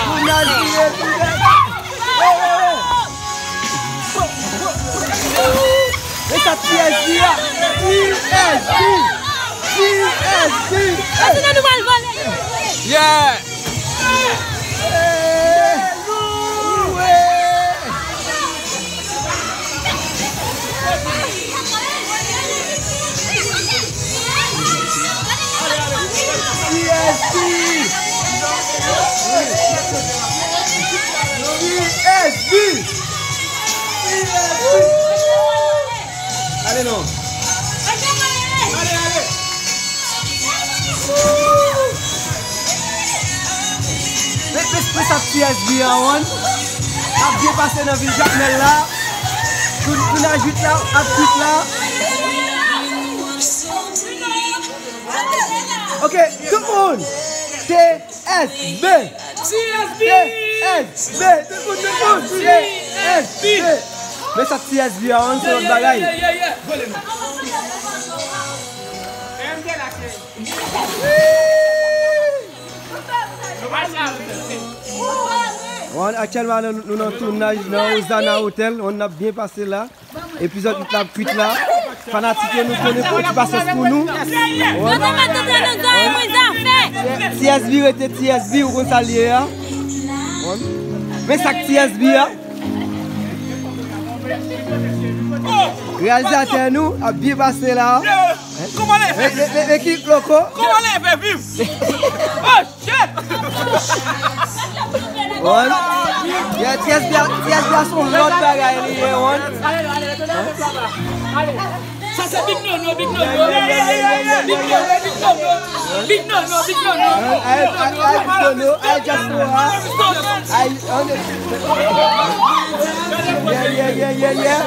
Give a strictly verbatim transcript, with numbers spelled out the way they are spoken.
Tounaj vire, tounaj. E sa T S B a? T S B! T S B! Ase nan nou pral vole. Yeah! T S B! T S B! Ale non. Ale, ale. Men, men, men sa T S B a, wan. N ap byen pase nan vil Jakmèl la. Tou, tounaj uit la ap kwit la. Ok, tout moun. T S B. T S B. T S B. Tout moun, tout moun. T S B. Men sa T S B a, wan, se lòt bagay. Wan, aktyèlman nou, nou nan tounaj nan Ozana Hotel. Wan, n ap byen pase la. Epizòd uit la ap kwit la. Fanatik yo, nou konnen fò ti pasyans pou nou. Wan. T S B rete T S B, ou konn sa l ye a. Wan. Men sa k T S B a. Reyalizatè nou ap byen pase la. Men, men, men, men ki loko? Kòman lè fè viv? Oh shit! Wan. Yeah, T S B a, T S B a se yon lòt bagay li ye, wan. Sa se big no no, big no no. Big no no, big no no. Big no no, big no no. I, I, I, I don't know. I just know her. I, I, yeah, yeah, yeah, yeah, yeah.